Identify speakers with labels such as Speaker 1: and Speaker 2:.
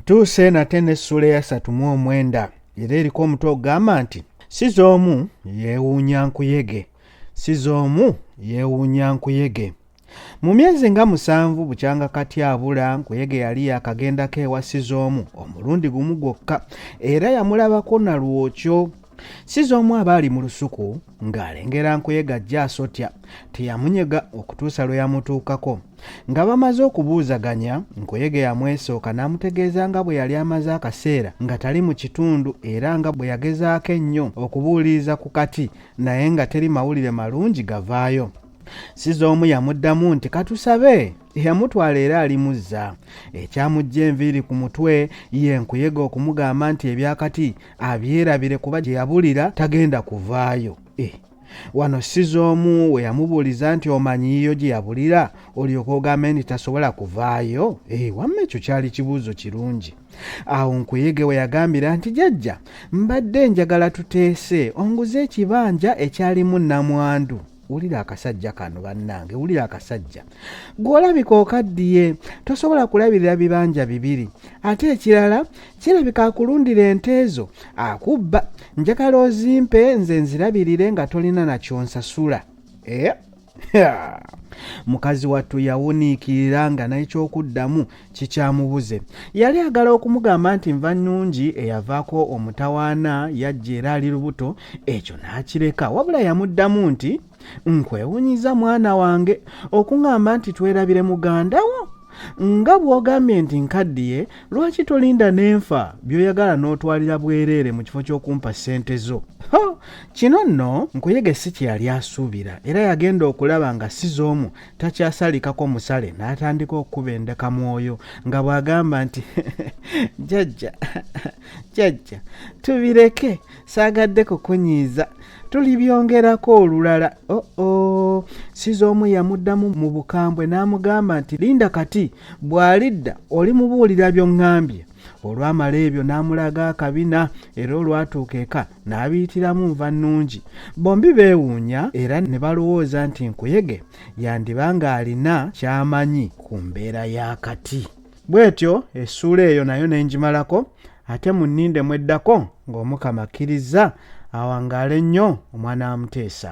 Speaker 1: Ntuuse nate n'essuula eyasatu mu omwenda era eriko omutwe ogugamba nti Sizoomu yeewuunya nkuyege. Sizoomu yeewuunya nkuyege. Mu myezi nga musanvu bukyanga kati abula, Nkuyege yali yaakagendako ewa Sizoomu omulundi gumu gwokka era yamulabako na lwokyo. Sizoomu aba ali mu lusuku ng'alengera Nkuyege ajja asotya, teyamunyega okutuusa lwe yamutuukako. Nga bamaze okubuuzaganya, Nkuyege yamwesooka n'amutegeeza nga bwe yali amaze akaseera nga tali mu kitundu era nga bwe yagezaako ennyo okubuuliriza ku kati naye nga teri mawulire malungi gavaayo. Sizoomu yamuddamu nti katusabe eyamutwala era alimuzza. Ekyamuggya enviiri ku mutwe ye Nkuyege okumugamba nti ebya kati abyerabire kuba gye yabulira tagenda kuvaayo. Eh, wano Sizoomu we yamubuuliza nti omanyiiyo gye yabulira olyoke ogambe nti tasobola kuvaayo? Eh, wamma ekyo kyali kibuuzo kirungi. Awo Nkuyege we yagambira nti jajja mbadde njagala tuteese onguze ekibanja ekyalimu nnamwandu. Wulira akasajja kano bannange, wulira akasajja. Gwe olabika okaddiye, tosobola kulabirira bibanja bibiri. Ate ekirala kirabika akulundira ente zo akubba. Njagala ozimpe nze nzirabirire nga tolina na ky'onsasula. Eh? Mukazi wattu yawuniikirira nga n'ekyokuddamu kikyamubuze. Yali agala okumugamba nti Nvannungi eyavaako omutawaana yajja era ali lubuto, ekyo n'akireka. Wabula yamuddamu nti, Nkwewunyiza mwana wange okuŋŋamba nti twerabire muganda wo? Nga bw'ogambye nti nkaddiye, lwaki tolinda ne nfa by'oyagala n'otwalira bwereere mu kifo ky'okumpa ssente zo? Ho! Kino nno Nkuyege si kye yali asuubira era yagenda okulaba nga Sizoomu takyasalikako musale n'atandika okukuba endekamwoyo nga bw'agamba nti jajja jajja tubireke saagadde kukunyiiza tulibyongerako olulala oo oh, sizoomu yamuddamu mu bukambwe n'amugamba nti linda kati bw'alidda olimubuulira by'oŋŋambye Olwamala ebyo n'amulaga akabina era olwatuuka eka n'abiyitiramu Nvannungi. Bombi beewuunya era ne balowooza nti Nkuyege yandiba ng'alina ky'amanyi ku mbeera ya Kati. Bw'etyo essuula eyo nayo ne ngimalako ate munnindemu eddako ng'Omukama akkirizza. Awangaale nnyo omwana wa Muteesa.